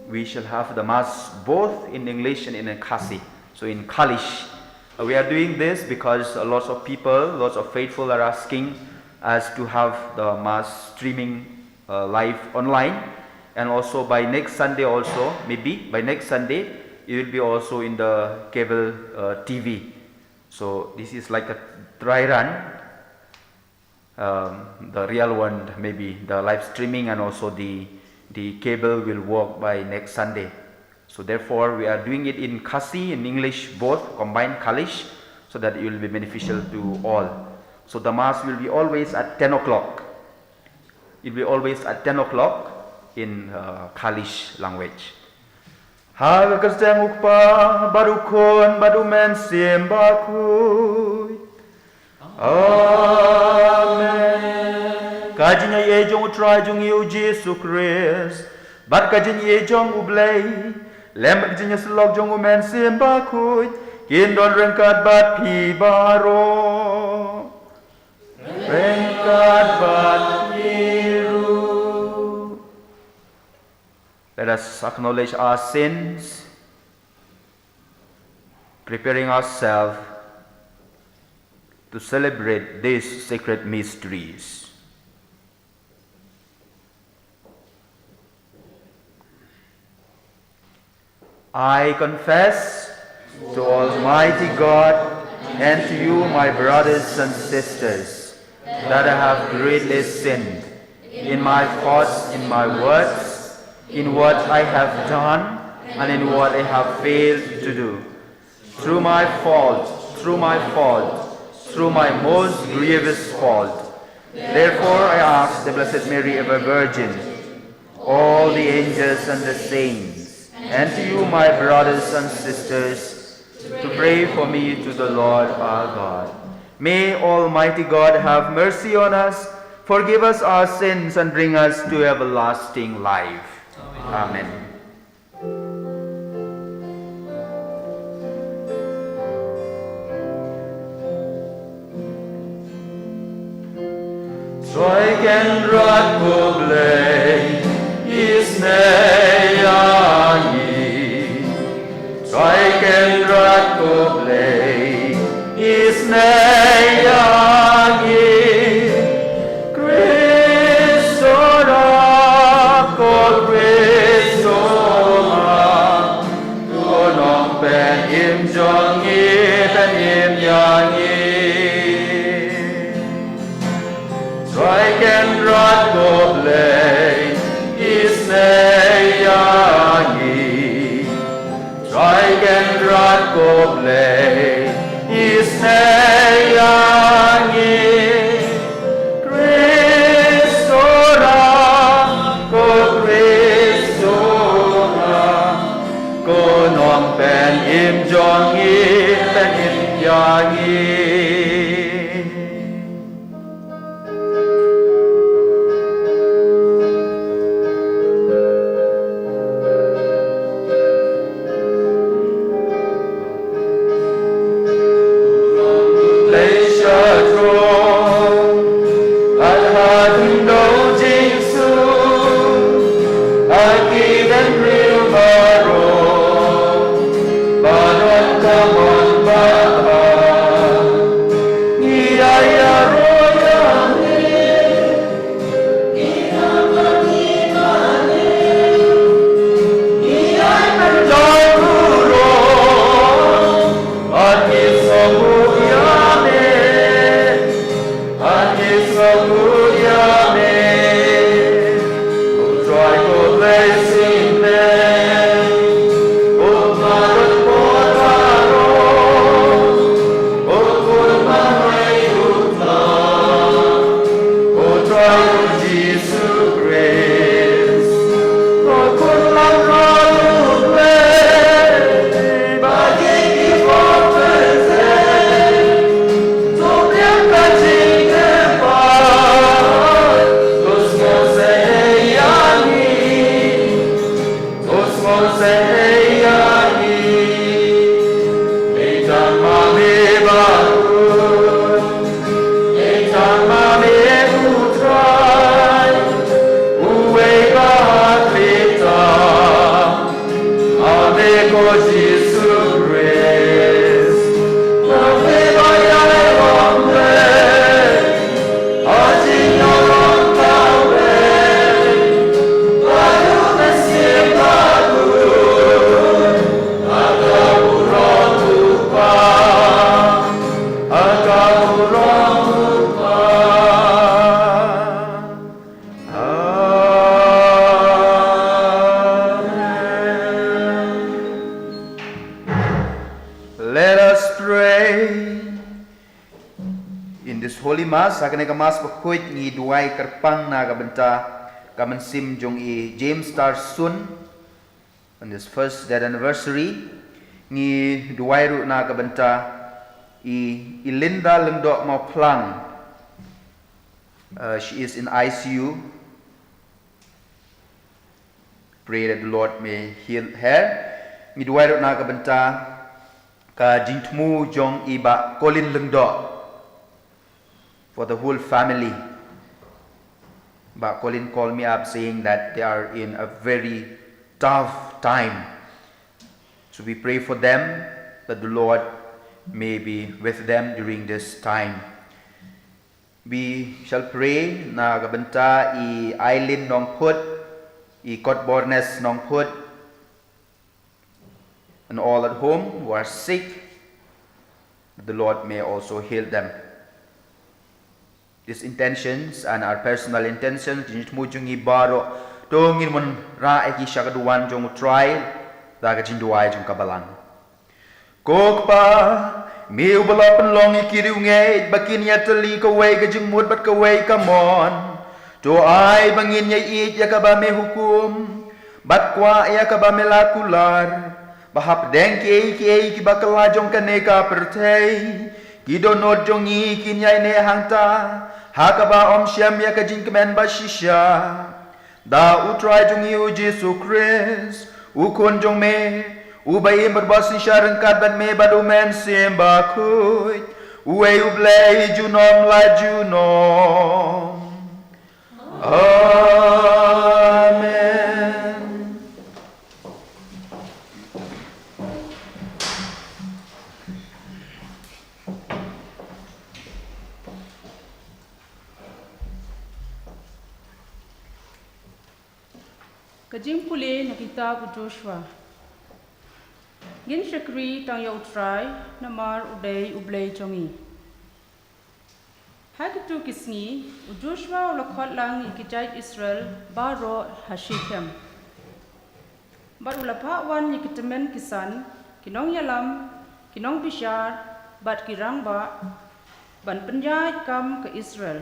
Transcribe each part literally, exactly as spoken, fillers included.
We shall have the Mass both in English and in Khasi. So in Khalish. Uh, we are doing this because, uh, lots of people, lots of faithful are asking us to have the Mass streaming, uh, live online. And also by next Sunday also, maybe by next Sunday, it will be also in the cable, uh, T V. So this is like a dry run. Um, the real one, maybe the live streaming and also the, the cable will work by next Sunday. So therefore, we are doing it in Khasi, in English, both combined Khalish, so that it will be beneficial to all. So the Mass will be always at ten o'clock. It will be always at ten o'clock in, uh, Khalish language. Ha ka kyrteng u Kpa bad u Khun bad u Mynsiem Bakhuid. Amen. Ka jingaiei jong u Trai jong ngi u Jisu Khrist bad ka jingaiei jong u Blei lem bad ka jingïasyllok jong u Mynsiem Bakhuid kin don ryngkat bad phi baroh. Ryngkat bad phi ruh. Let us acknowledge our sins, preparing ourselves to celebrate these sacred mysteries. I confess to Almighty God and to you, my brothers and sisters, that I have greatly sinned in my thoughts, in my words, in what I have done, and in what I have failed to do. Through my fault, through my fault, through my most grievous fault. Therefore I ask the Blessed Mary, ever Virgin, all the angels and the saints, and to you, my brothers and sisters, to pray for me to the Lord our God. May Almighty God have mercy on us, forgive us our sins, and bring us to everlasting life. Amen. Trai Kynrad ko Blei, isynei ïa ngi. Trai Kynrad ko Blei, isynei ïa ngi. Khrist u rak, ko Khrist u rak, ko nongpynim jong ngi, pynim ïa ngi. Trai Kynrad ko Blei, isynei ïa ngi. Trai Kynrad ko Blei, isynei ïa ngi. Khrist u rak, ko Khrist u rak, ko nongpynim jong ngi, pynim ïa ngi. Let us pray. In this Holy Mass, ha kane ka Mass bakhuid ngi duwai kyrpang na ka bynta ka mynsiem jong i James Star Sun. On this first death anniversary, ngi duwai ruh na ka bynta i, i Linda Lyngdoh Mawphlang. Uh, she is in I C U. Pray that the Lord may heal her. Ngi duwai ruh na ka bynta ka jingthmu jong i Bah Colin Lyngdoh, for the whole family. Bah Colin called me up saying that they are in a very tough time. So we pray for them, that the Lord may be with them during this time. We shall pray na ka bynta i Aileen Nongphut, i Kotbornes Nongphut, and all at home who are sick, that the Lord may also heal them. These intentions and our personal intentions, jingthmu jong ngi baroh, to ngin wanrah ïa ki sha ka duwan jong U Trai da ka jingduwai jong ka Balang. Ko Kpa, me uba la pynlong ïa ki riewngeit ba kin ïatylli kawei ka jingmut bad kawei ka mon, to ai ba ngin ïaieit ïa kaba me hukum bad kwah ïa kaba me la kular, ba hapdeng kiei kiei kiba kylla jong kane ka pyrthei, ki dohnud jong ngi kin ïaineh hangta ha kaba ym shem ïa ka jingkmen bashisha. Da U Trai jong ngi U Jisu Khrist, U Khun jong me, uba im bad ba synshar ryngkat bad me bad U Mynsiem Bakhuid, uwei U Blei junom la junom. Amen. Ka jingpule na kitab u Joshua. Ngin shakri tang ïa U Trai, namar u dei U Blei jong ngi. Ha kito ki sngi, u Joshua u la khot lang ïa ki jait Israel baroh ha Shekhem. Bad u la phah wan ïa ki tymmen ki san, ki nongïalam, ki nongbishar, bad ki rangbah, ban pynïaid kam ka Israel.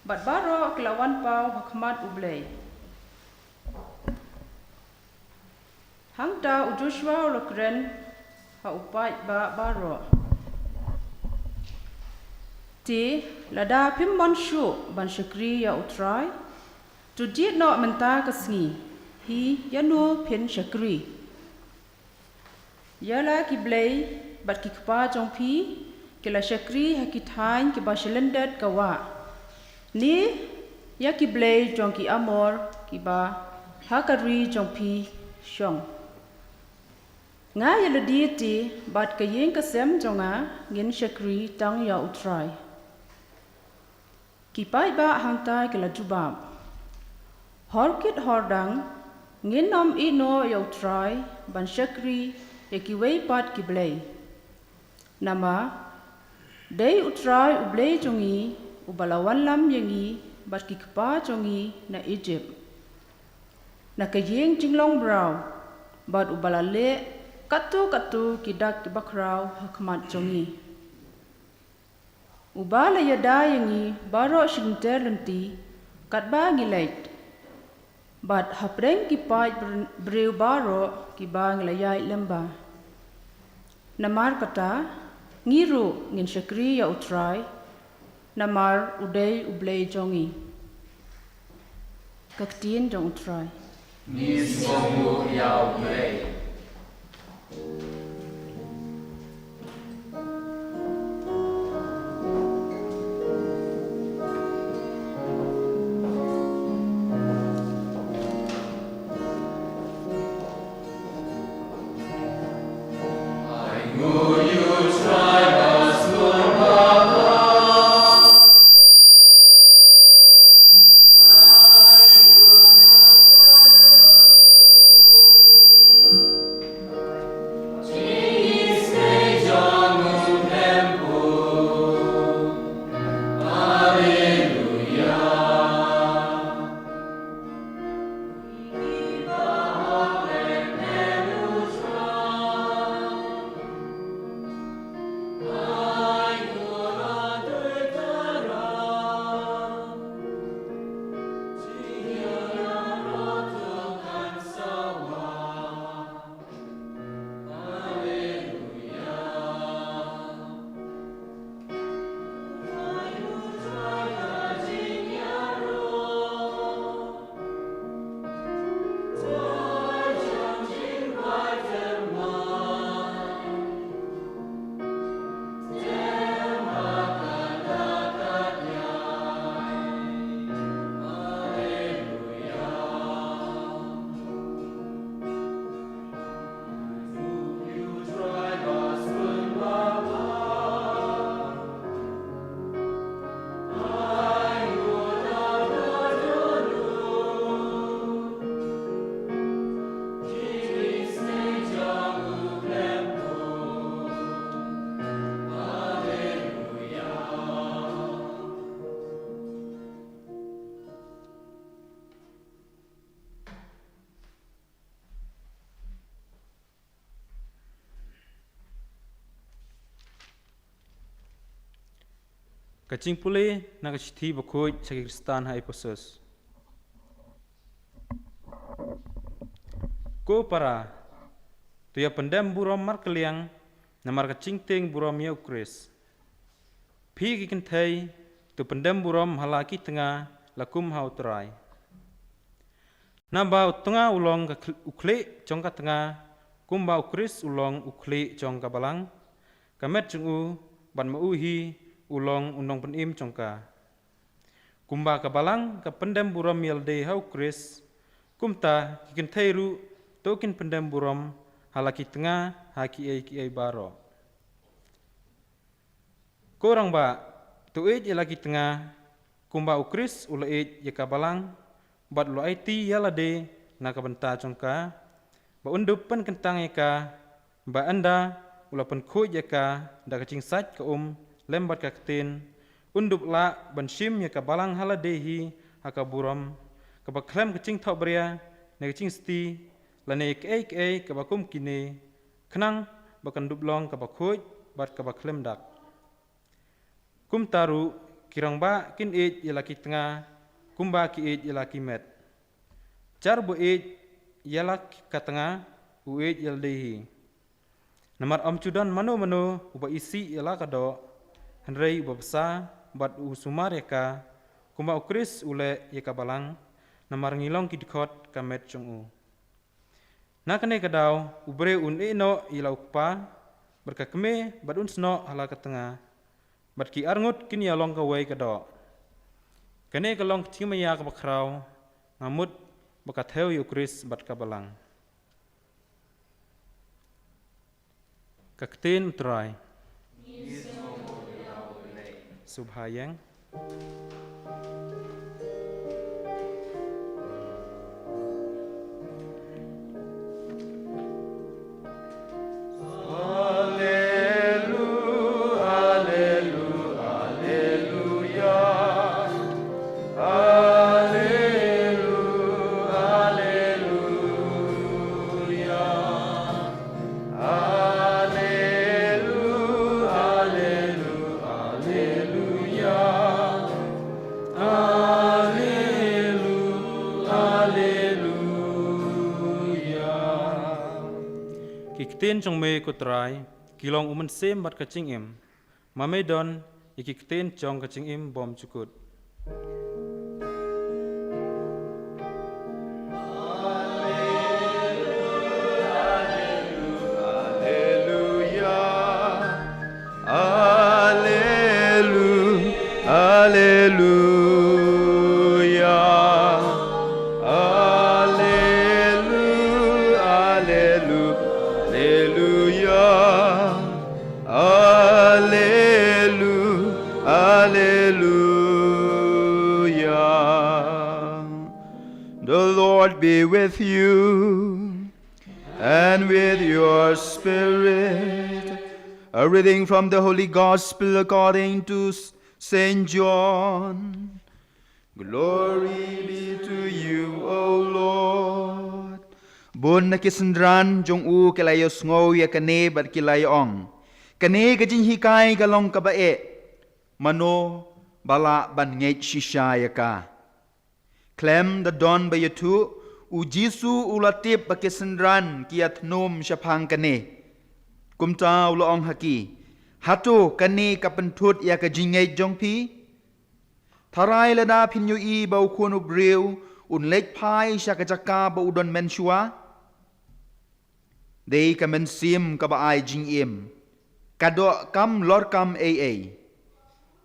Bad baroh ki la wan paw ha khmat U Blei. Hangta u Joshua u la kren ha u paidbah baroh. Te, lada phim mon shuh ban shakri ïa U Trai, to jied noh mynta ka sngi, hi ïano phin shakri. Ïa la ki blei bad ki kpa jong phi ki la shakri ha ki thaiñ kiba shalyndet ka wah, ne ïa ki blei jong ki Amor kiba ha ka ri jong phi shong. Nga ïa lade te bad ka ïing ka sem jong nga ngin shakri tang ïa U Trai. Ki paidbah hangta ki la jubab, hor kit hor dang, ngin ym ïehnoh ïa U Trai ban shakri ïa kiwei pat ki blei. Namar dei U Trai U Blei jong ngi uba la wanlam ïa ngi bad ki kpa jong ngi na Ijipt, na ka ïing jinglong mraw, bad uba la leh katto katto ki dak kiba khraw ha khmat jong ngi. Uba la ïada ïa ngi baroh shi lynter lynti katba ngi leit, bad hapdeng ki paid br-, briew baroh kiba ngi la ïaid lyngba. Namar kata, ngi ruh ngin shakri ïa U Trai, namar u dei U Blei jong ngi. Ka ktien jong U Trai. Ngi sngewbha ïa U Blei. Ka jingpule na ka shithi bakhuid sha ki Khristan ha Ephesus. Ko para, to ïa pyndem burom markylliang namar ka jingtieng burom ïa u Khrist. Phi ki kynthei, to pyndem burom ha la ki tnga la kum ha u Trai. Naba u tnga u long ka khl-, u khlieh jong ka tnga, kumba u Khrist u long u khlieh jong ka balang, ka met jong u, bad ma u hi u long u nongpynim jong ka. Kumba ka balang ka pyndem burom ïa lade ha u Khrist, kumta ki kynthei ruh to kin pyndem burom ha la ki tnga ha kiei kiei baroh. Ko rangbah, to ïeit ïa la ki tnga, kumba u Khrist u la ïeit ïa ka balang, bad u la aiti ïa lade na ka bynta jong ka, ba un dup pynkyntang ïa ka, ba ynda u la pynkhuid ïa ka da ka jingsait ka um lem bad ka ktien, un dup lah ban shim ïa ka balang ha lade hi ha ka burom, kaba khlem ka jingthohbria, ne ka jingsti, lane kaei kaei kaba kum kine, khnang ba kan dup long kaba khuid bad kaba khlem dak. Kumta ruh, ki rangbah kin ïeit ïa la ki tnga, kumba ki ïeit ïa la ki met. Jar uba ïeit ïa la ka tnga, u ïeit ïa lade hi. Namar ym ju don mano mano uba isih ïa la ka doh, hynrei uba bsa, bad u sumar ïa ka, kumba u Khrist u leh ïa ka balang, namar ngi long ki dkhot ka met jong u. Na kane ka daw, u briew un ïehnoh ïa la u kpa, bad ka kmie, bad un snoh ha la ka tnga. Bad ki arngut kin ïa long kawei ka doh. Kane ka long ka jingmaïa kaba khraw, nga mut ba ka thew ïa u Khrist bad ka balang. Ka ktien u Trai. Sngewbha ïeng. Allelu, allelu, alleluia. Allelu, alleluia. Ki ktien jong me ko Trai, ki long u mynsiem bad ka jingim. Ma me don ïa ki ktien jong ka jingim bymjukut. Alleluia. Allelu, alleluia. Allelu, allelu, alleluia. Allelu, alleluia. And with your spirit. A reading from the Holy Gospel according to Saint John. Glory be to you, O Lord. Bun na ki synran jong u ki la ïohsngew ïa kane bad ki la ïa-ong, kane ka jinghikai ka long kaba eh. Mano ba lah ban ngeit shisha ïa ka? Khlem da don ba ïathuh, u Jisu u la tip ba ki synran ki ïathnum shaphang kane. Kumta u la ong ha ki, hato kane ka pynthut ïa ka jingngeit jong phi? Tharai lada phin ïohi ba u Khun u Briew un leit phai sha ka jaka ba u don mynshuwa. Dei ka mynsiem kaba ai jingim, ka doh kam lorkam ei ei.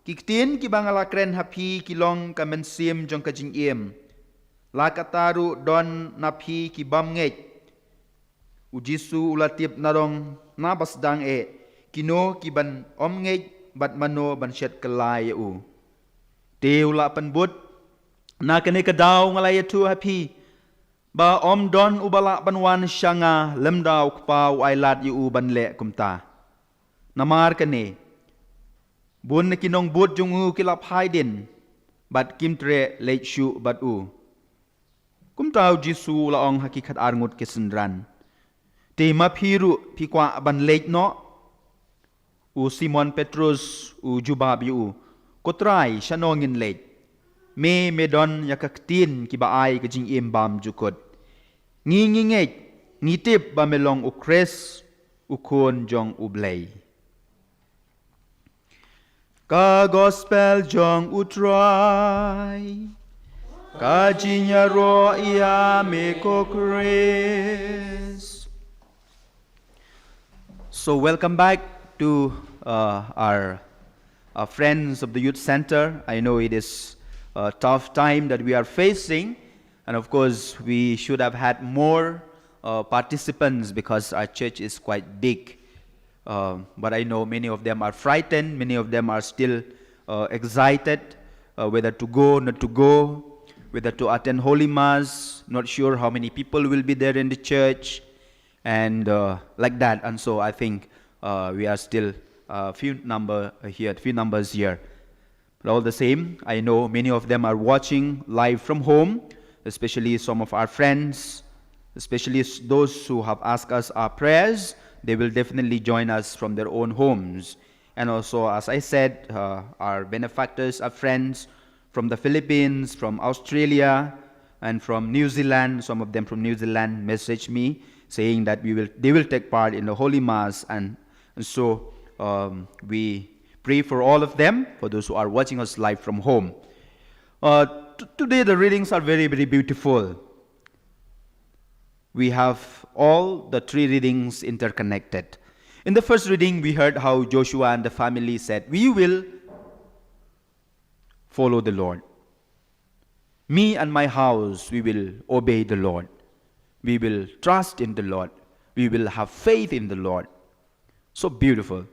Ki ktien kiba nga la kren ha phi ki long ka mynsiem jong ka jingim. La kata ruh don na phi ki bym ngeit. U Jisu u la tip nadong na ba sdang eh kino ki ban ym ngeit bad mano ban shet kylla ïa u. Te u la pynbud na kane ka daw nga la ïathuh ha phi ba ym don uba lah ban wan sha nga lymda u Kpa u ai lad ïa u ban leh kumta. Namar kane, bun na ki nongbud jong u ki la phai dien bad kim treh leit shuh bad u. Kumta u Jisu u la ong ha ki khatar ngut ki synran, te ma phi ruh phi kwah ban leit noh? U Simon Petrus u jubab ïa u, ko Trai, shano ngin leit? Me me don ïa ka ktien kiba ai ka jingim bymjukut. Ngi ngi ngeit, ngi tip ba me long u Khrist, u Khun jong U Blei. Ka Gospel jong U Trai. Ka jingïaroh ïa me ko Khrist. So welcome back to uh, our, our friends of the Youth Center. I know it is a tough time that we are facing, and of course, we should have had more uh, participants because our church is quite big. Uh, but I know many of them are frightened, many of them are still uh, excited uh, whether to go, not to go, whether to attend Holy Mass, not sure how many people will be there in the church. And uh, like that. And so I think uh, we are still a few number here, few numbers here. But all the same, I know many of them are watching live from home, especially some of our friends, especially those who have asked us our prayers. They will definitely join us from their own homes. And also, as I said, uh, our benefactors, our friends from the Philippines, from Australia, and from New Zealand. Some of them from New Zealand messaged me saying that we will, they will take part in the Holy Mass, and, and so um, we pray for all of them, for those who are watching us live from home. Uh, t- today the readings are very, very beautiful. We have all the three readings interconnected. In the first reading, we heard how Joshua and the family said, we will follow the Lord. Me and my house, we will obey the Lord. We will trust in the Lord. We will have faith in the Lord. So beautiful.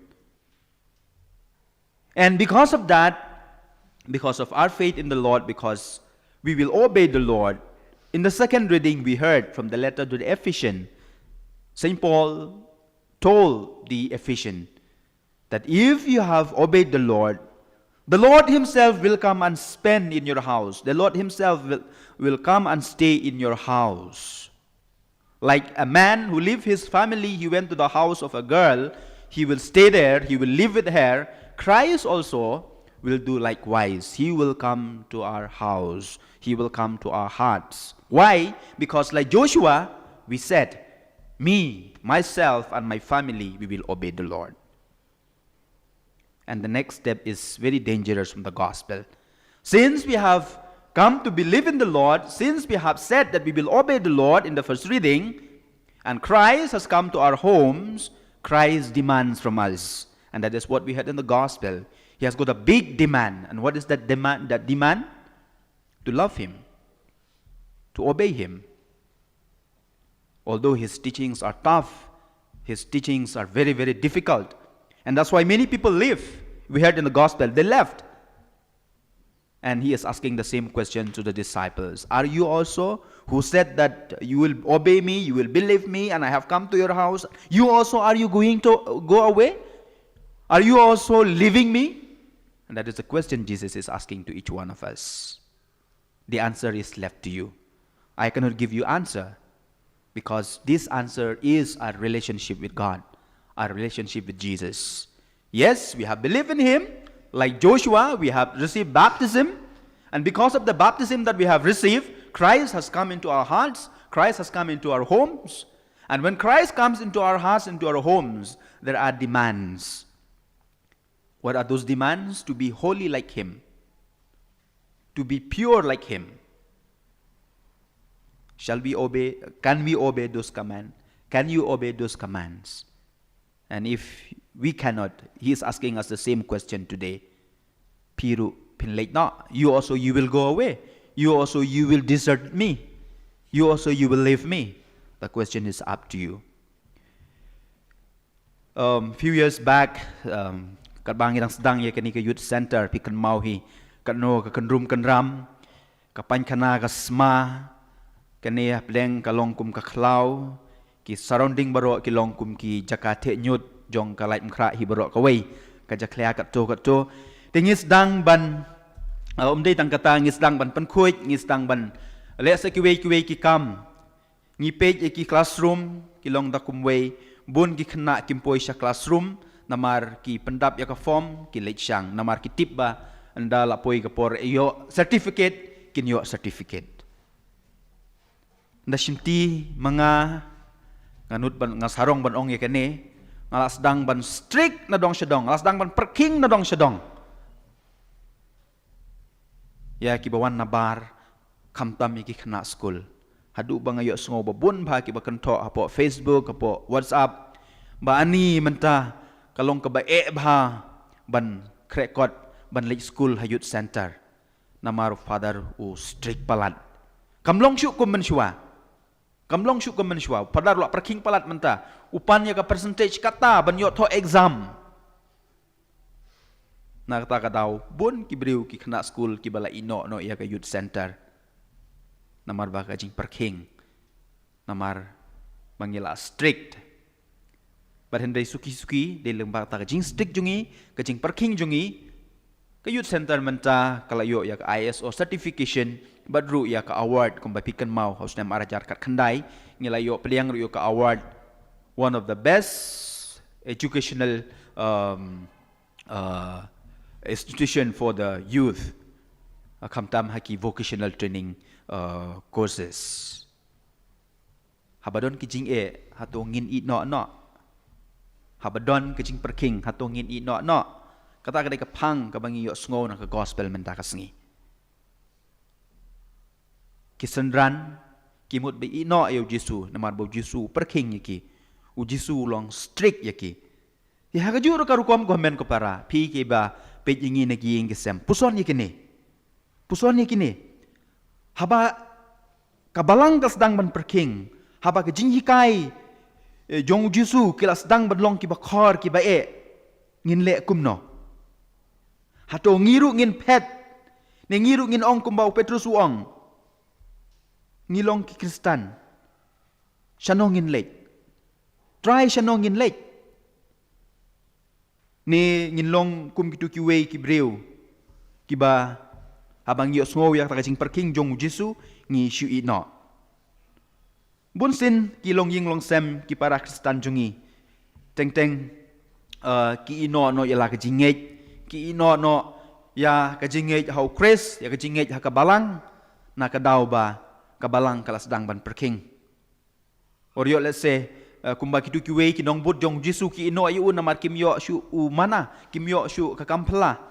And because of that, because of our faith in the Lord, because we will obey the Lord, in the second reading we heard from the letter to the Ephesians, Saint Paul told the Ephesians that if you have obeyed the Lord, the Lord Himself will come and spend in your house. The Lord Himself will, will come and stay in your house. Like a man who leave his family, he went to the house of a girl, he will stay there, he will live with her. Christ also will do likewise. He will come to our house. He will come to our hearts. Why? Because like Joshua, we said, me, myself, and my family, we will obey the Lord. And the next step is very dangerous from the gospel. Since we have come to believe in the Lord, since we have said that we will obey the Lord in the first reading, and Christ has come to our homes, Christ demands from us. And that is what we heard in the gospel. He has got a big demand. And what is that demand? That demand? To love Him, to obey Him. Although His teachings are tough, His teachings are very, very difficult. And that's why many people leave. We heard in the gospel, they left. And he is asking the same question to the disciples. Are you also, who said that you will obey me, you will believe me, and I have come to your house, you also, are you going to go away? Are you also leaving me? And that is the question Jesus is asking to each one of us. The answer is left to you. I cannot give you answer, because this answer is our relationship with God, our relationship with Jesus. Yes, we have believed in him. Like Joshua, we have received baptism. And because of the baptism that we have received, Christ has come into our hearts, Christ has come into our homes. And when Christ comes into our hearts, into our homes, there are demands. What are those demands? To be holy like him, to be pure like him. Shall we obey? Can we obey those commands? Can you obey those commands? And if we cannot, he is asking us the same question today. Phi ruh phin leit noh? You also, you will go away. You also, you will desert me. You also, you will leave me. The question is up to you. Um, few years back, um, katba ngi dang sdang ïa kane ka youth center, phi kynmaw hi, katno ka kynrum kynram, ka painkhana ka sma, kane hapdeng ka long kum ka khlaw, ki surrounding baroh ki long kum ki jaka theh ñiut jong ka Laitumkhrah hi baroh kawei, ka jakhlia katto katto. Te ngi sdang ban, uh, um dei tang kata, ngi sdang ban pynkhuid, ngi sdang ban leh sa kiwei kiwei ki kam. Ngi peit ïa ki classroom, ki long da kumwei, bun ki khynnah kim poi sha classroom, namar ki pyndap ïa ka form, ki leit shang, namar ki tip ba ynda la poi ka por ïoh certificate, kin ïoh certificate. Ynda shimti ma nga, nga nud ban, nga sarong ban ong ïa kane, nga la sdang ban strict na dong sha dong, nga la sdang ban pyrkhing na dong sha dong ïa kiba wan nabar, khamtam ïa ki khynnah skul. Haduh ba nga ïohsngew ba bun bha kiba kynthoh hapoh Facebook, hapoh WhatsApp, ba ani mynta ka long kaba eh bha ban khreh kot ban leit skul ha youth center. Namar u Father u strict palat. Kam long shuh kum mynshuwa. Kam long shuh kum mynshuwa. U Father u la pyrkhing palat mynta. U pan ïa ka percentage kata ban ïoh thoh exam. Na kata ka daw, bun ki briew ki khynnah skul kiba la ïeh noh noh ïa ka youth center. Namar ba ka jingpyrkhing. Namar ba ngi la strict. Bad hynrei suki suki, dei lyngba kata ka jingstrict jong ngi, ka jingpyrkhing jong ngi, ka youth center mynta ka la ïoh ïa ka I S O certification, bad ruh ïa ka award kumba phi kynmaw ha u snem ar hajar khatkhyndai, ngi la ïoh pdiang ruh ïa ka award, one of the best educational, um, uh, institution for the youth, uh, khamtam ha ki vocational training, uh, courses. Haba don ki jingeh, hato ngin ïeh noh noh? Haba don ki jingpyrkhing, hato ngin ïeh noh noh? Kata ka dei ka phang kaba ngi ïohsngew na ka gospel mynta ka sngi. Ki synran ki mut ba ïeh noh ïa u Jisu, namar ba u Jisu u pyrkhing ïa ki. U Jisu u long strict ïa ki. Ïa ha kajuh ruh ka rukom, ko hynmen ko para, phi kiba peit ïa ngi na ki ïing ki sem, puson ïa kine. Puson ïa kine. Haba ka balang ka sdang ban pyrkhing, haba ka jinghikai, eh, jong u Jisu ki la sdang ban long kiba khor kiba eh, ngin leh kumno? Hato ngi ruh ngin phet, ne ngi ruh ngin ong kumba u Petrus u ong? Ngi long ki Khristan, shano ngin leit? Trai shano ngin leit? Ne ngin long kum kito kiwei ki briew kiba haba ngi ïohsngew ïa kata ka jingpyrkhing jong u Jisu, ngi shu ïeh noh? Bunsien ki longïing longsem, ki para Khristan jong ngi, teng teng, eh, ki ïeh noh noh ïa la ka jingngeit, ki ïeh noh noh ïa ka jingngeit ha u Khrist, ïa ka jingngeit ha ka balang, na ka daw ba ka balang ka la sdang ban pyrkhing. Or ïoh, let's say, eh, kumba kito kiwei ki nongbud jong u Jisu ki ïeh noh ïa u namar kim ïoh shuh u manna, kim ïoh shuh ka kam phylla.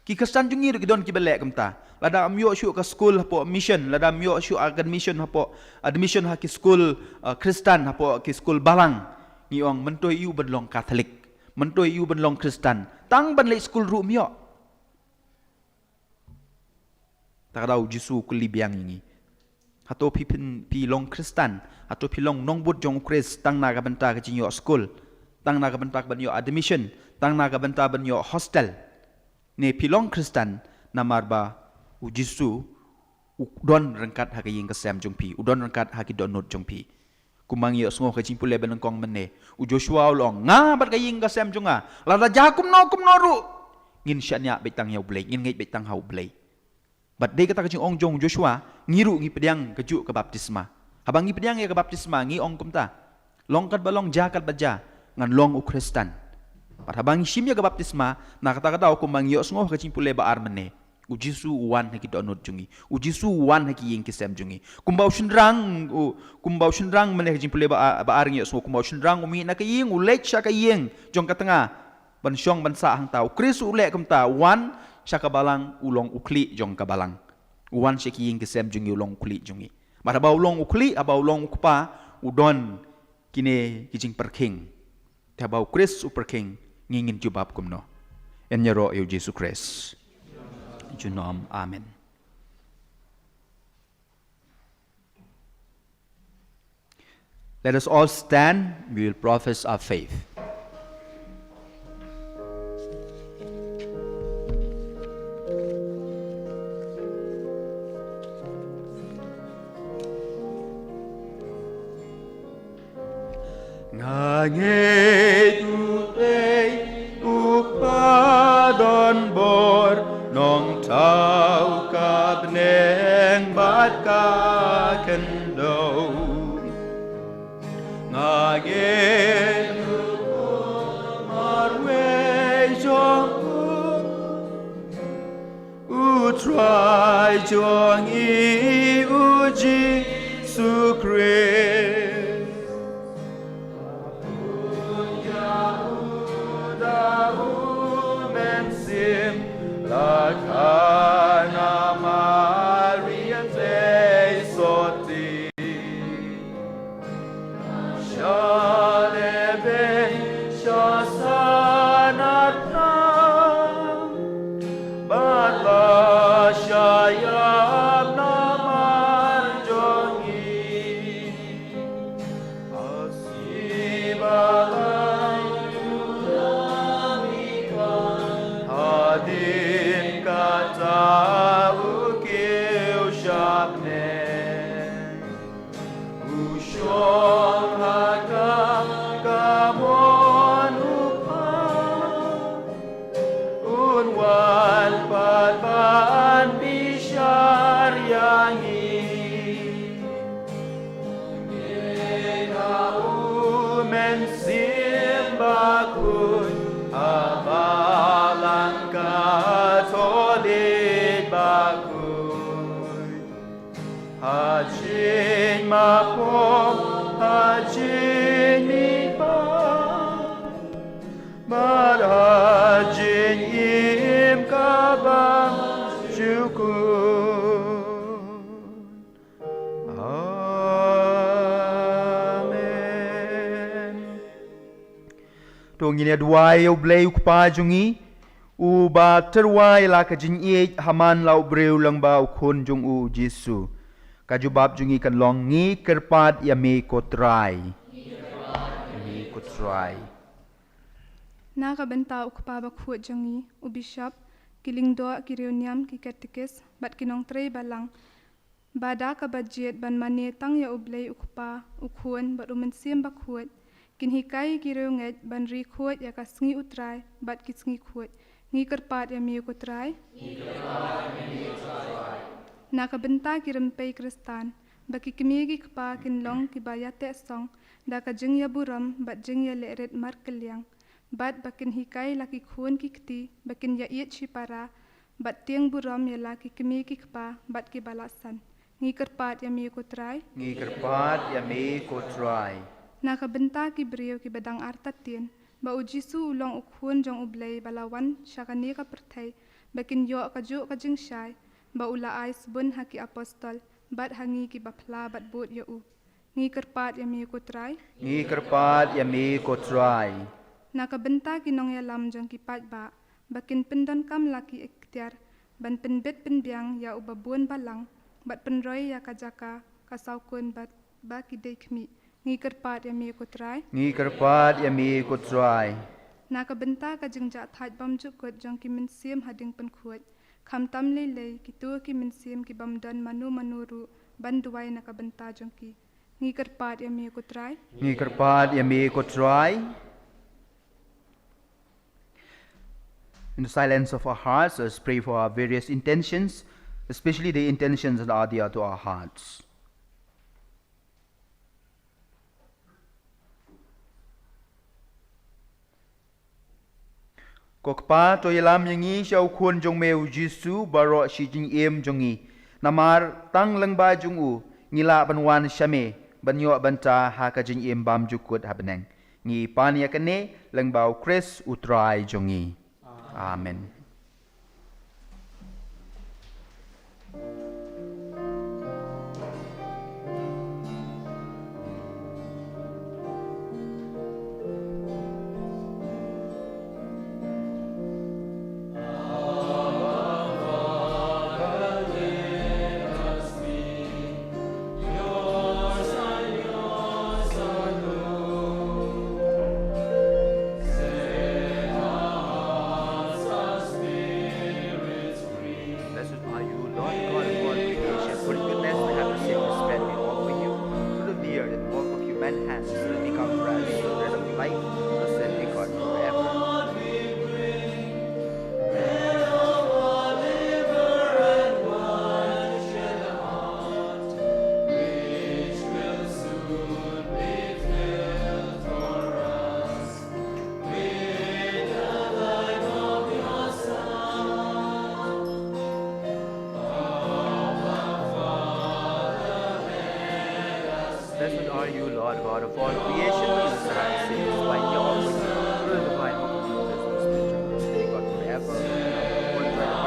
Ki Khristan jong ngi ruh ki don kiba leh kumta. Lada ym ïoh shuh ka skul hapoh mission, lada ym ïoh shuh ka admission hapoh, admission ha ki skul, eh, Khristan, hapoh ki skul balang, ngi ong, mynta ïoh ban long Katholik, mynta ïoh ban long Khristan, tang ban leit skul ruh ym ïoh. Ta ka daw u Jisu u kylli biang ïa ngi. Hato phi phin, phi long Khristan, hato phi long nongbud jong u Khrist tang na ka bynta ka jingïoh skul, tang na ka bynta ka ban ïoh admission, tang na ka bynta ban ïoh hostel? Ne phi long Khristan Namar ba u Jisu u don ryngkat ha ka ïing ka sem jong phi, u don ryngkat ha ki dohnud jong phi. Kumba ngi ïohsngew ka jingpule ba nyngkong mynne, u Joshua u la ong, nga bad ka ïing ka sem jong nga, lada jia kumno kumno ruh, ngin shaniah beit tang ïa U Blei, ngin ngeit beit tang ha U Blei. Bad dei kata ka jingong jong u Joshua, ngi ruh ngi pdiang kajuh ka baptisma. Haba ngi pdiang ïa ka baptisma, ngi ong kumta, long katba long, jia katba jia, ngan long u Khristan. Bad haba ngi shim ïa ka baptisma, na kata ka daw kumba ngi ïohsngew ka jingpule ba ar mynne, u Jisu u wan ha ki dohnud jong ngi. U Jisu u wan ha ki ïing ki sem jong ngi. Kumba u shynrang, u, kumba u shynrang mynne ha ka jingpule ba ar, ba ar ngi ïohsngew, kumba u shynrang u mih na ka ïing, u leit sha ka ïing jong ka tnga ban shong ban sah hangta. U Khrist u leh kumta, u wan sha ka balang, u long u khlieh jong ka balang. U wan sha ki ïing ki sem jong ngi, u long u khlieh jong ngi. Bad haba u long u khlieh, haba u long u kpa, u don kine ki jingpyrkhing. Te haba u Khrist u pyrkhing, ngi ngin jubab kumno? Yn ïaroh ïa u Jisu Khrist. Junom, amen. Let us all stand. We will profess our faith. Nga ngeit U Blei U Kpa don bor, Nongthaw ka bneng bad ka khyndew. Nga ngeit U Kpa marwei jong U, U Trai jong ngi U Jisu Khrist. Bun ïa U da U Mynsiem, la ka na Maria trei sotti. Sha lehbeiñ sha san arphew, bad la shah ïap namar jong ngi. Ha sngi ba laiphew, hadien kata u kiew sha bneng. U shong ha ka kamon U Kpa, un wan pat ban bishar ïa ngi. Ngeit ha U Mynsiem Bakhuid, ha Balang Katholik bakhuid. Ha jingmap, ha jingmihpat, bad ha jingim kaba jukut. Amen. To ngin ïa duwai ïa U Blei U Kpa jong ngi, uba tyrwa ïa la ka jingïeit ha man la u briew lyngba U Khun jong u U Jisu. Ka jubab jong ngi kan long, ngi kyrpad ïa me ko Trai. Ïa me ko Trai. Na ka bynta U Kpa Bakhuid jong ngi, u Bishop, ki lyngdoh, ki riewniam, ki katekis, bad ki nongtrei balang, ba da kaba jied ban mane tang ïa U Blei U Kpa, U Khun, bad U Mynsiem Bakhuid, kin hikai ki riewngeit ban ri khuid ïa ka sngi U Trai bad ki sngi khuid. Ngi kyrpad ïa me ko Trai. Na ka bynta ki rympei Khristan, ba ki kmie ki kpa kin long kiba ïateh song da ka jingïaburom bad jingïalehrit markylliang, bad ba kin hikai la ki khun ki kti ba kin ïaieit shipara, bad tieng burom ïa la ki kmie ki kpa bad kiba la san. Ngi kyrpad ïa me ko Trai. Ngi kyrpad ïa me ko Trai. Na ka bynta ki briew kiba dang artatien, ba U Jisu u long U Khun jong U Blei ba la wan sha kane ka pyrthei, ba kin ïoh kajuh ka jingshai ba u la ai sbun ha ki apostol bad ha ngi kiba phla bad bud ïa u. Ngi kyrpad ïa me ko Trai. Ngi kyrpad ïa me ko Trai. Na ka bynta ki nongïalam jong ki paidbah, ba kin pyndonkam la ki iktiar ban pynbit pynbiang ïa uba bun balang, bad pynroi ïa ka jaka ka sawkun bad ba ki dei khmih. Ngi kyrpad ïa me ko Trai. Ngi kyrpad ïa me ko Trai. Na ka bynta ka jingjahthait bymjukut jong ki mynsiem hadien pynkhuid, Khamtam lei lei kito ki mynsiem ki bym don mano mano ruh ban duwai na ka bynta jong ki. Ngi kyrpad ïa me ko Trai. Ngi kyrpad ïa me ko Trai. In the silence of our hearts, let's pray for our various intentions, especially the intentions that are dear to our hearts. Ko Kpa, to ïalam ïa ngi sha u Khun jong me u Jisu baroh shi jingim jong ngi. Namar tang lyngba jong u ngi lah ban wan sha me ban ïoh bynta ha ka jingim bymjukut ha bneng. Ngi pan ïa kane lyngba u Khrist u Trai jong ngi. Amen. Blessed are you, Lord God of all creation. For in goodness we have received this bread we offer you, fruit of the earth and work of human hands, let it become for us the bread of life, blessed be God forever. Blessed are you, Lord God of all creation, and the Son of Savior, wine your offering, through the divine work of Jesus, the Spirit of God forever. Holy Trinity,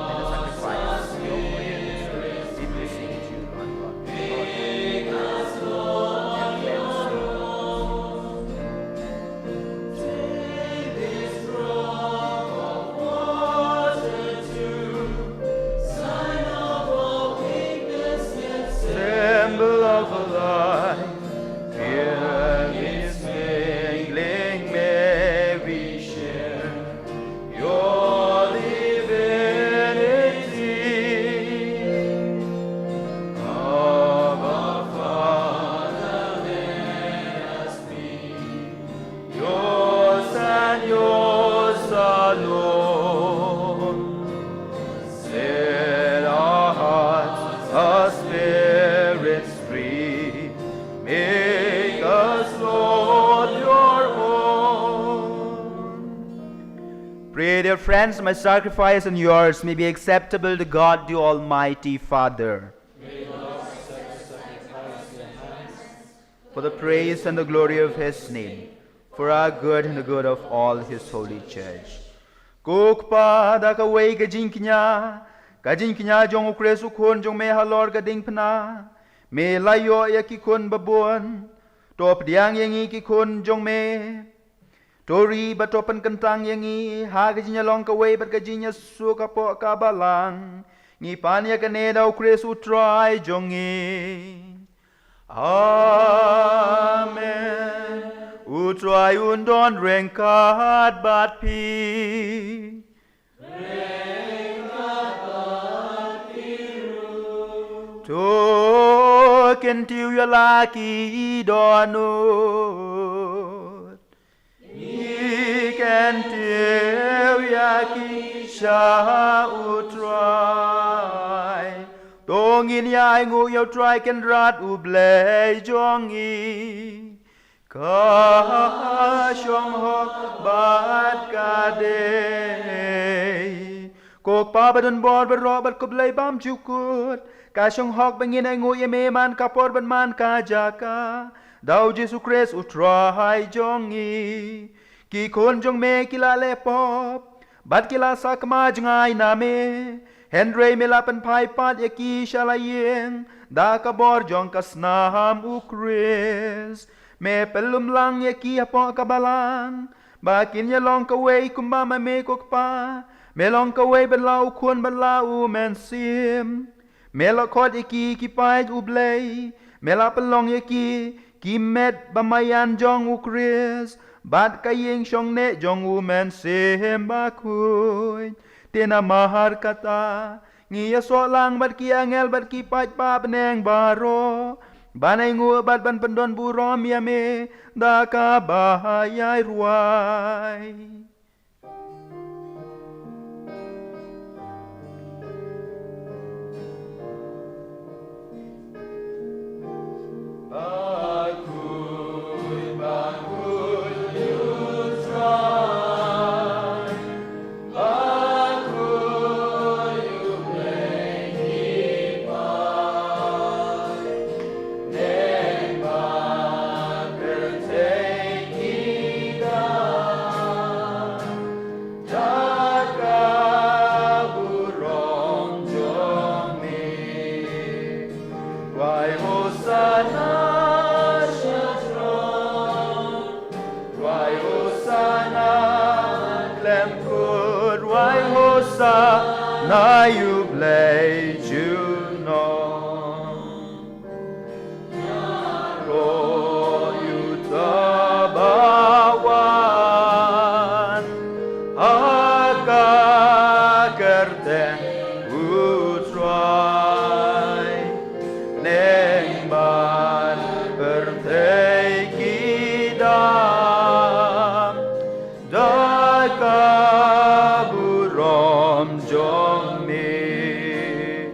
and the sacrifice, your holy ministry, we beseech you, Lord God, Lord, and cleanse me. Symbol of a life, here in its mingling may we share your divinity. Abba, Father, let us be yours and yours alone. Set our hearts, our spirits free. Make us, Lord, your own. Pray, dear friends, my sacrifice and yours may be acceptable to God, the Almighty Father. For the praise and the glory of his name, for our good and the good of all his holy church. Ko Kpa, da kawei ka jingkñia, ka jingkñia jong u Khrist u Khun jong me halor ka diengphna, me la ïoh ïa ki khun babun. To pdiang ïa ngi ki khun jong me. To ri bad to pynkyntang ïa ngi ha ka jingïalong kawei bad ka jingïasuk hapoh ka balang. Ngi pan ïa kane da u Khrist u Trai jong ngi. Amen. U Trai un don ryngkat bad phi. To kyntiew ïa la ki dohnud. Ngi kyntiew ïa ki sha u Trai. To ngin ïa ainguh ïa u Trai Kynrad u Blei jong ngi. Ka shong hok bad ka dei. Ko Kpa ba don bor baroh bad ko Blei bymjukut. Ka shong hok ba ngin ainguh ïa me man ka por bad man ka jaka. Da u Jisu Khrist u Trai jong ngi. Ki khun jong me ki la leh pop. Bad ki la sakma jngai na me. Hynrei me la pynphai pat ïa ki sha la ïing. Da ka bor jong ka snam u Khrist. Me pynlum lang ïa ki hapoh ka balang. Ba kin ïa long kawei kumba ma me ko Kpa. Me long kawei bad la u Khun bad la u Mynsiem. Me la khot ïa ki ki paid u Blei. Me la pynlong ïa ki ki met ba maïan jong u Khrist. Bad ka ïing shong neh jong u Mynsiem Bakhuid. Te namar kata, ngi ïasoh lang bad ki angel bad ki paidbah bneng baroh ban ai nguh bad ban pyndon burom ïa me da kaba ïai rwai. Rwai Hosanna sha throne. Rwai Hosanna khlem kut. Rwai Hosanna ïa U Blei junom. Ïaroh ïa uta uba wan ha ka kyrteng U Trai. Bneng bad pyrthei ki dap da ka burom jong me.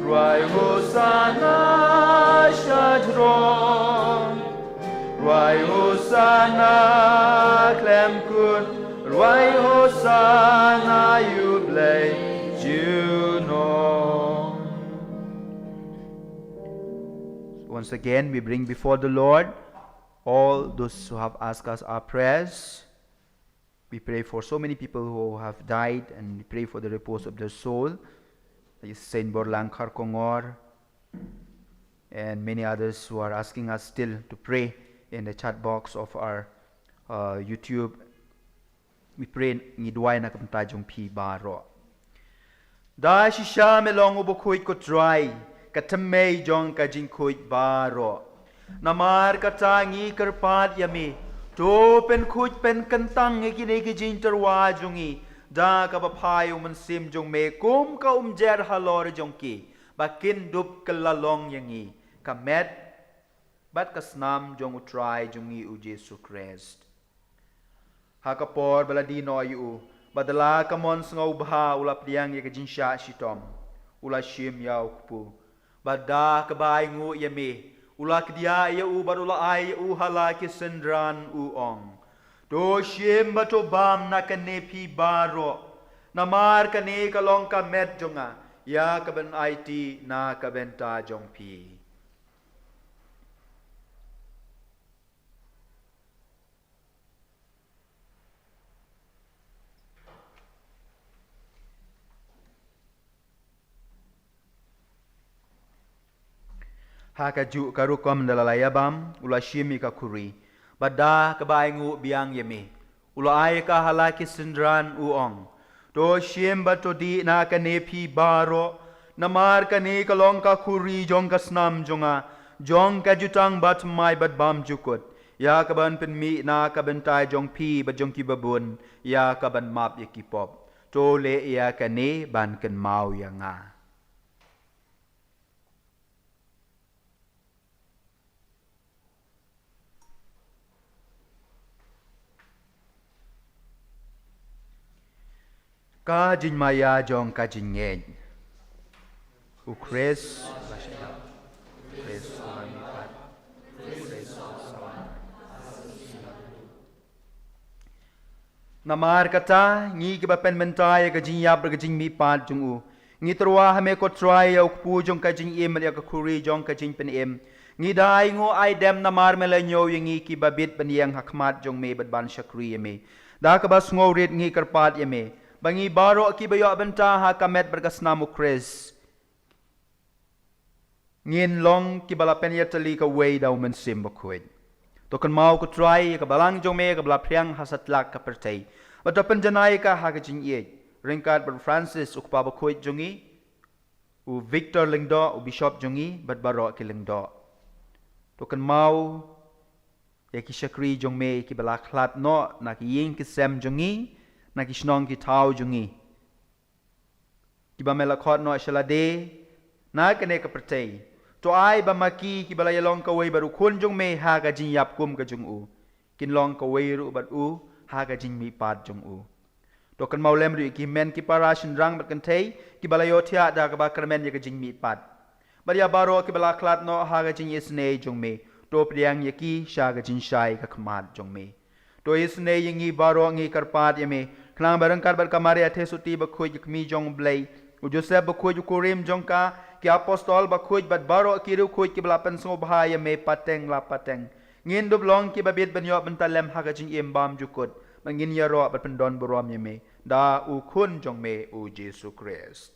Rwai Hosanna sha throne. Rwai Hosanna khlem kut. Rwai Hosanna ïa U Blei junom. Once again, we bring before the Lord all those who have asked us our prayers. We pray for so many people who have died, and we pray for the repose of their soul, like Saint Borlang Kharkongor, and many others who are asking us still to pray in the chat box of our, uh, YouTube. We pray, ngi duwai na ka bynta jong phi baroh. Da shisha me long u bakhuid, ko Trai, ka thymmei jong ka jingkhuid baroh. Namar kata ngi kyrpad ïa me, to pynkhuid pynkyntang ïa kine ki jingtyrwa jong ngi da kaba phai U Mynsiem jong me kum ka umjer halor jong ki, ba kin dup kylla long ïa ngi ka met bad ka snam jong U Trai jong ngi U Jisu Khrist. Ha ka por ba la die noh ïa u, bad da la ka mon sngewbha u la pdiang ïa ka jingshah shitom, u la shim ïa u kpu. Bad da kaba ainguh ïa me, u la kdiah ïa u bad u la ai ïa u ha la ki synran, u ong, to shim bad to bam na kane phi baroh, namar kane ka long ka met jong nga, ïa kaban aiti na ka bynta jong phi. Ha kajuh ka rukom da la ïa bam, u la shim ïa ka khuri, bad da kaba ainguh biang ïa me, u la ai ïa ka ha la ki synran, u ong, to shim bad to dih na kane phi baroh, namar kane ka long ka khuri jong ka snam jong nga, jong ka jutang bathymmai bad bymjukut, ïa kaban pynmih na ka bynta jong phi bad jong kiba bun, ïa kaban map ïa ki pop. To leh ïa kane ban kynmaw ïa nga. Ka jingmaïa jong ka jingngeit. U Khrist, u Khrist, u Khrist. Namar kata, ngi kiba pynmynta ïa ka jingïap bad ka jingmihpat jong u, ngi tyrwa ha me ko Trai ïa u kpu jong ka jingim bad ïa ka khuri jong ka jingpynim. Ngi da ainguh aidem namar me la ñiew ïa ngi kiba bit ban ïeng ha khmat jong me bad ban shakri ïa me. Da kaba sngewrit ngi kyrpad ïa me ba ngi baroh kiba ïoh bynta ha ka met bad ka snam u Khrist ngin long kiba la pynïatylli kawei da u Mynsiem Bakhuid. To kynmaw ko Trai ïa ka balang jong me kaba la phriang ha satlak ka pyrthei, bad to pynjanai ïa ka ha ka jingïeit, ryngkat bad u Francis u kpa bakhuid jong ngi, u Victor Lyngdoh u bishop jong ngi, bad baroh ki lyngdoh. To kynmaw ïa ki shakri jong me kiba la khlad noh na ki ïing ki sem jong ngi, na ki shnong ki thaw jong ngi. kiba me la khot noh sha lade na kane ka pyrthei. To ai ba ma ki kiba la ïalong kawei bad u Khun jong me ha ka jingïap kum ka jong u, kin long kawei ruh bad u ha ka jingmihpat jong u. To kynmaw lem ruh ïa ki hynmen ki para shynrang bad kynthei kiba la ïohthiah da kaba kyrmen ïa ka jingmihpat. Bad ïa baroh kiba la khlad noh ha ka jingisynei jong me, to pdiang ïa ki sha ka jingshai ka khmat jong me. To isynei ïa ngi baroh ngi kyrpad ïa me, khnang ba ryngkat bad ka Maria Theisotti bakhuid ka kmie jong U Blei, u Joseph bakhuid u kurim jong ka, ki apostol bakhuid bad baroh ki riewkhuid kiba la pynsngewbha ïa me pateng la pateng, ngin dup long kiba bit ban ïoh bynta lem ha ka jingim bymjukut, ba ngin ïaroh bad pyndon burom ïa me da u Khun jong me u Jisu Khrist.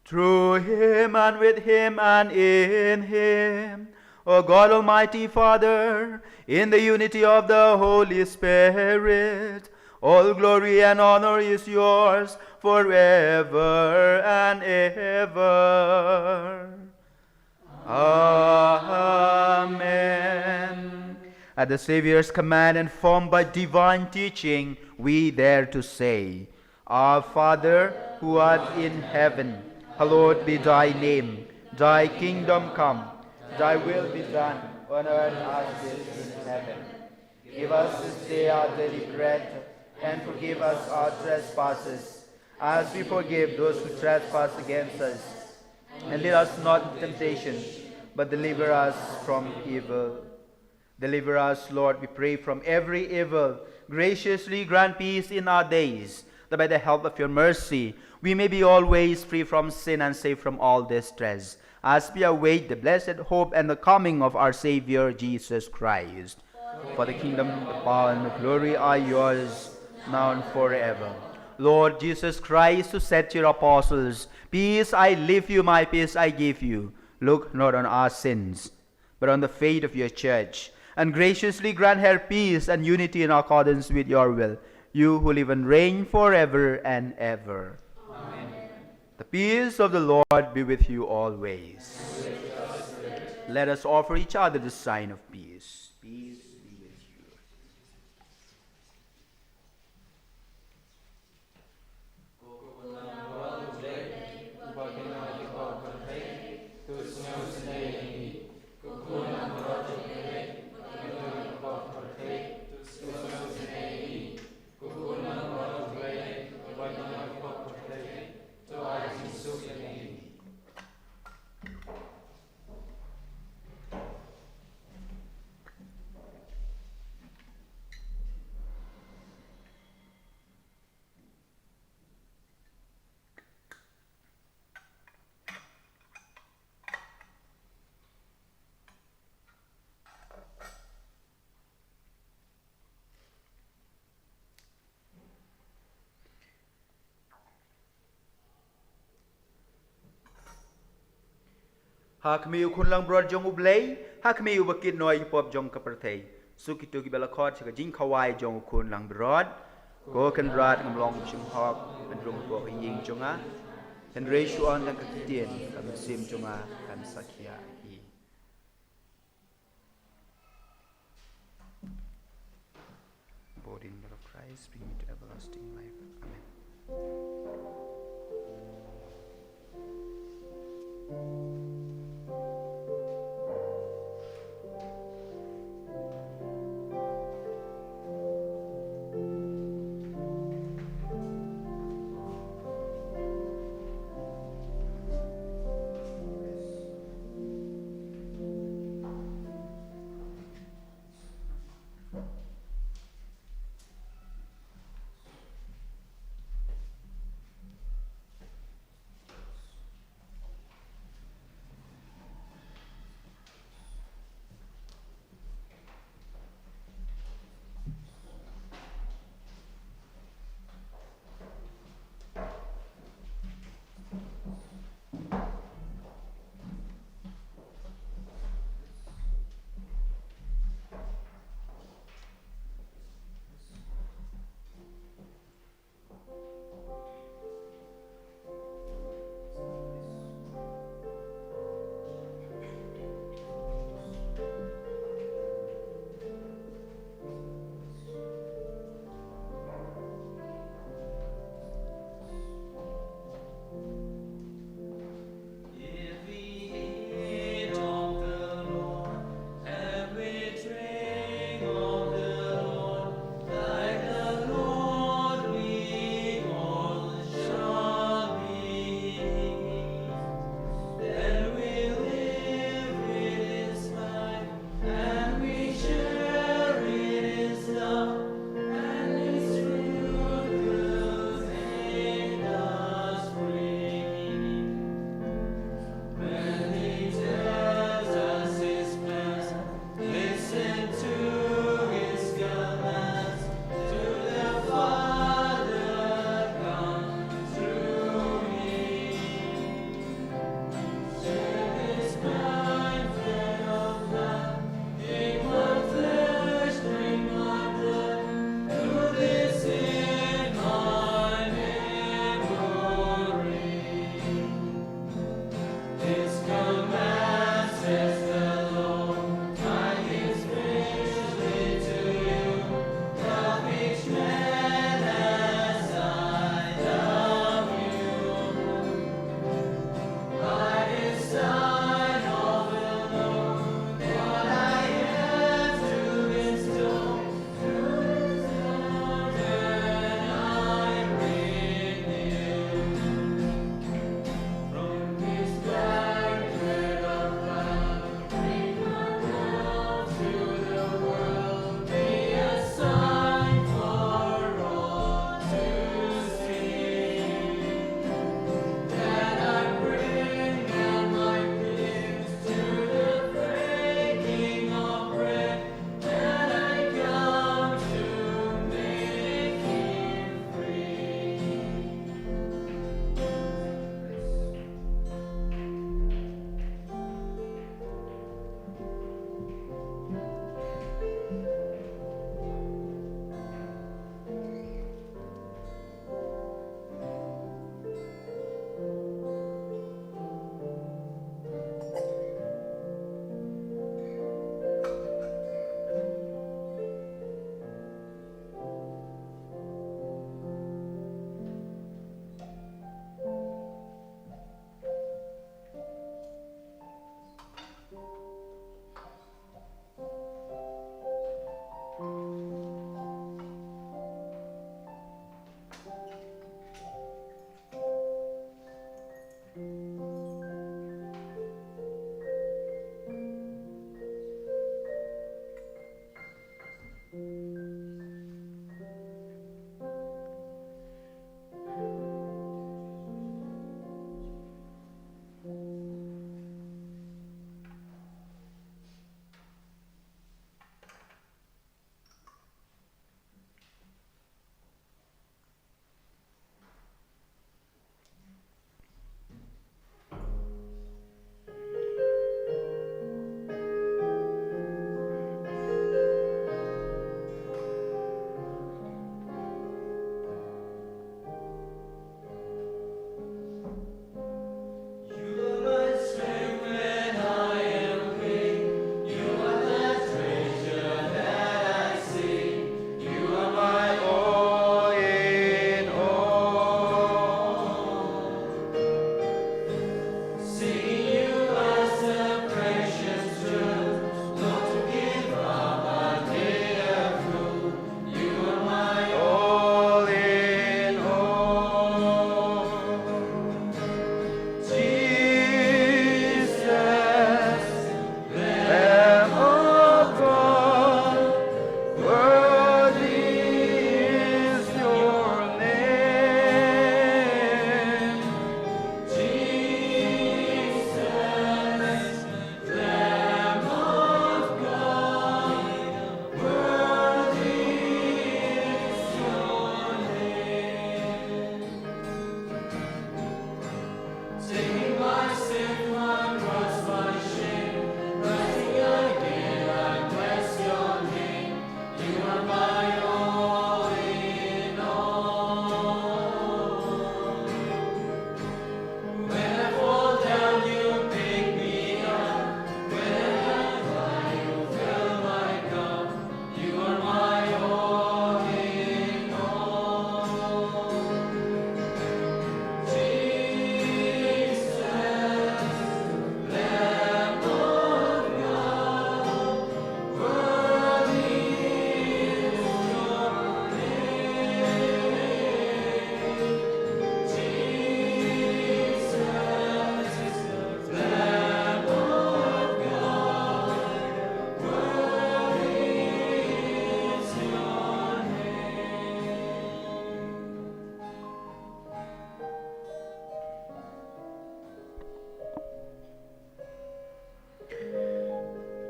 Through him and with him and in him, O God, Almighty Father, in the unity of the Holy Spirit, all glory and honor is yours forever and ever. Amen. At the Savior's command and formed by divine teaching, we dare to say, Our Father, who art in heaven, hallowed be thy name. Thy kingdom come, thy will be done on earth as it is in heaven. Give us this day our daily bread, and forgive us our trespasses, as we forgive those who trespass against us. And lead us not into temptation, but deliver us from evil. Deliver us, Lord, we pray, from every evil. Graciously grant peace in our days, that by the help of your mercy, we may be always free from sin and safe from all distress, as we await the blessed hope and the coming of our Savior Jesus Christ. For the kingdom, the power, and the glory are yours, now and forever. Lord Jesus Christ, who said to your apostles, "Peace I leave you, my peace I give you," look not on our sins, but on the faith of your church, and graciously grant her peace and unity in accordance with your will, you who live and reign forever and ever. Amen. The peace of the Lord be with you always. Let us offer each other the sign of peace. Peace be with you. Ha khmih u Khun langbrot jong U Blei, ha khmih uba kit noh ïa ki pop jong ka pyrthei. Suk kito kiba la khot sha ka jingkhawai jong u Khun langbrot. Ko Kynrad, ngam long ba shu hok ban rung hapoh ka ïing jong nga, hynrei shu ong tang ka ktien, ka mynsiem jong nga kan sa khia hi. Body and blood of Christ, bring me to everlasting life. Amen.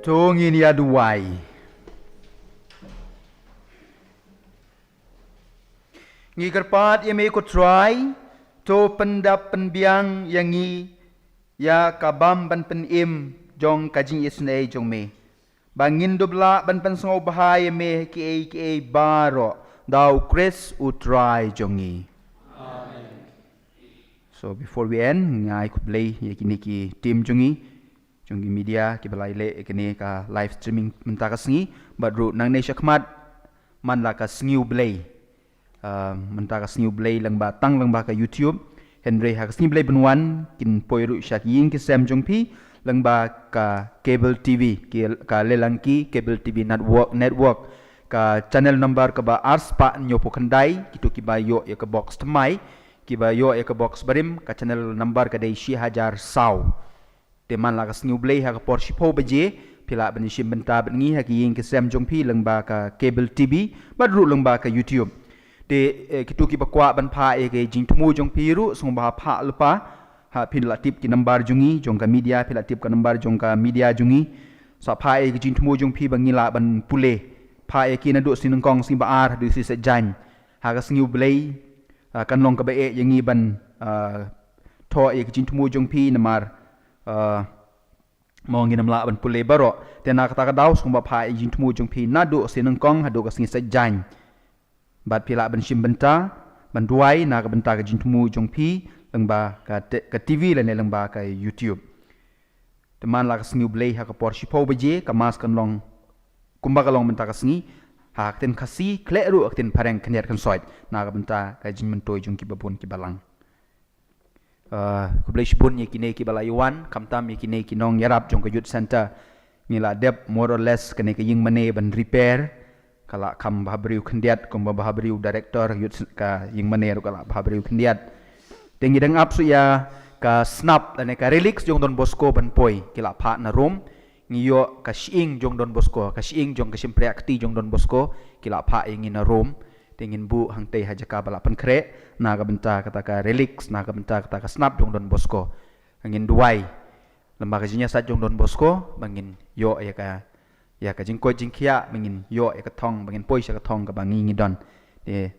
To ngin ïa duwai. Ngi kyrpad ïa me ko Trai, to pyndap pynbiang ïa ngi ïa ka bam ban pynim jong ka jingisynei jong me, ba ngin dup lah ban pynsngewbha ïa me kiei kiei baroh da u Khrist u Trai jong ngi. So before we end, nga ai khublei ïa kine ki team jong ngi, jong ki media kiba la leh kane ka live streaming mynta ka sngi, bad ruh nangne shakhmat man la ka sngi U Blei. Ah, mynta ka sngi U Blei lyngba, tang lyngba ka YouTube. Hynrei ha ka sngi U Blei ban wan kin poi ruh sha ki ïing ki sem jong phi lyngba ka cable T V, ki, ka Leilangki Cable T V Network, network, ka channel number kaba arspah hynñiewphew khyndai, kito kiba ïoh ïa ka box thymmai, kiba ïoh ïa ka box barim, ka channel number ka dei shi hajar saw. Te man la ka sngi U Blei ha ka por shiphew baje, phi lah ban shim bynta bad ngi ha ki ïing ki sem jong phi lyngba ka cable T V bad ruh lyngba ka YouTube. Te, eh, kito kiba kwah ban phah ïa ka jingthmu jong phi ruh, sngewbha phah lypa. Ha, phi la tip ki number jong ngi, jong ka media, phi la tip ka number jong ka media jong ngi. Sa phah ïa ka jingthmu jong phi ba ngi lah ban pule. Phah ïa ki naduh sngi nyngkong, sngi ba ar, haduh sngi Saitjaiñ. Ha ka sngi U Blei, ah, kan long kaba eh ïa ngi ban, ah, thoh ïa ka jingthmu jong phi namar, ah, mo ngin ym lah ban pule baroh. Te na kata ka daw sngewbha phah ïa ka jingthmu jong phi naduh sngi nyngkong haduh ka sngi Saitjaiñ. Bad phi lah ban shim bynta, ban duwai na ka bynta ka jingthmu jong phi lyngba ka te-, ka T V lane lyngba ka YouTube. Te man la ka sngi U Blei ha ka por shiphew baje, ka mass kan long kumba ka long mynta ka sngi, ha ka ktien Khasi, khleh ruh ha ka ktien Phareng, khyndiat khynsoit, na ka bynta ka jingmyntoi jong kiba bun kiba lang. Ah, khublei shibun ïa kine kiba la ïa wan, khamtam ïa kine ki nongïarap jong ka Youth Centre. Ngi la dep more or less kane ka ïing mane ban repair. Ka la kham bhabriew khyndiat, kumba bhabriew director Youth Cen-, ka ïing mane ruh ka la bhabriew khyndiat. Te ngi dang ap shuh ïa ka snap lane ka relics jong Don Bosco ban poi, ki la phah na Rome. Ngi ïoh ka shyieng jong Don Bosco, ka shyieng jong ka shympriah kti jong Don Bosco, ki la phah ïa ngi na Rome. Te ngin buh hangtei ha jaka ba la pynkhreh, na ka bynta kata ka relics, na ka bynta kata ka snap jong Don Bosco. Ngin duwai lyngba ka jingïasaid jong Don Bosco ba ngin ïoh ïa ka, ïa ka jingkoit jingkhiah, ba ngin ïoh ïa ka thong, ba ngin poi sha ka thong kaba ngi ngi don. Te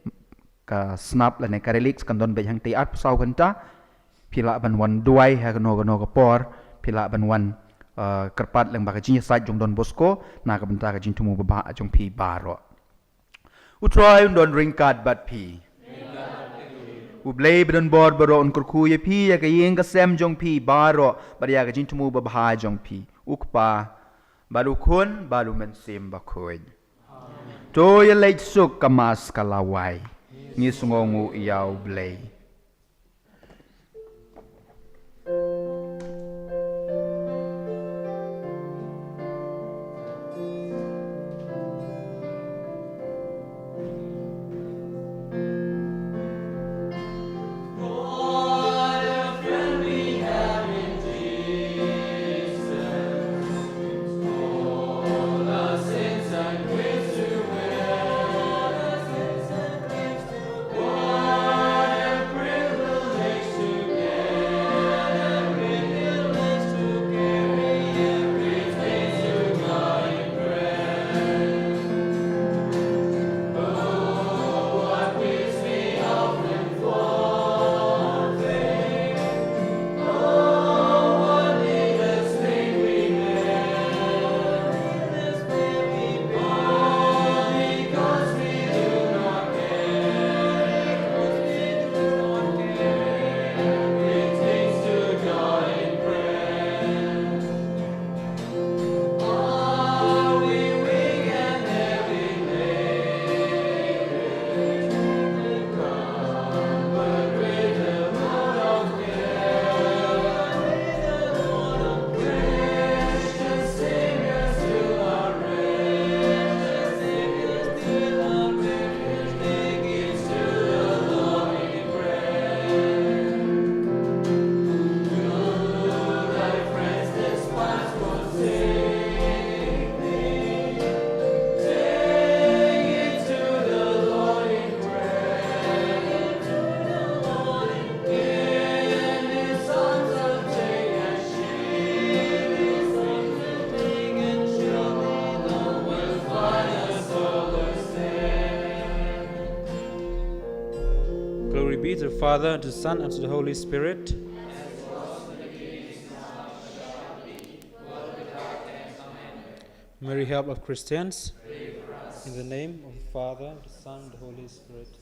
ka snap lane ka relics kan don beit hangtei arphew saw kynta. Phi lah ban wan duwai ha kano kano ka por, phi lah ban wan, eh, kyrpad lyngba ka jingïasaid jong Don Bosco na ka bynta ka jingthmu babha jong phi baroh. U Trai un don ryngkat bad phi. U Blei ba don bor baroh un kyrkhu ïa phi, ïa ka ïing ka sem jong phi baroh, bad ïa ka jingthmu babha jong phi. U Kpa, bad u Khun, bad u Mynsiem Bakhuid. To ïa leit suk, ka mass ka la wai. Ngi sngewnguh ïa U Blei. To the Father, to the Son, and to the Holy Spirit. Mary, help of Christians. In the name of the Father, the Son, and the Holy Spirit.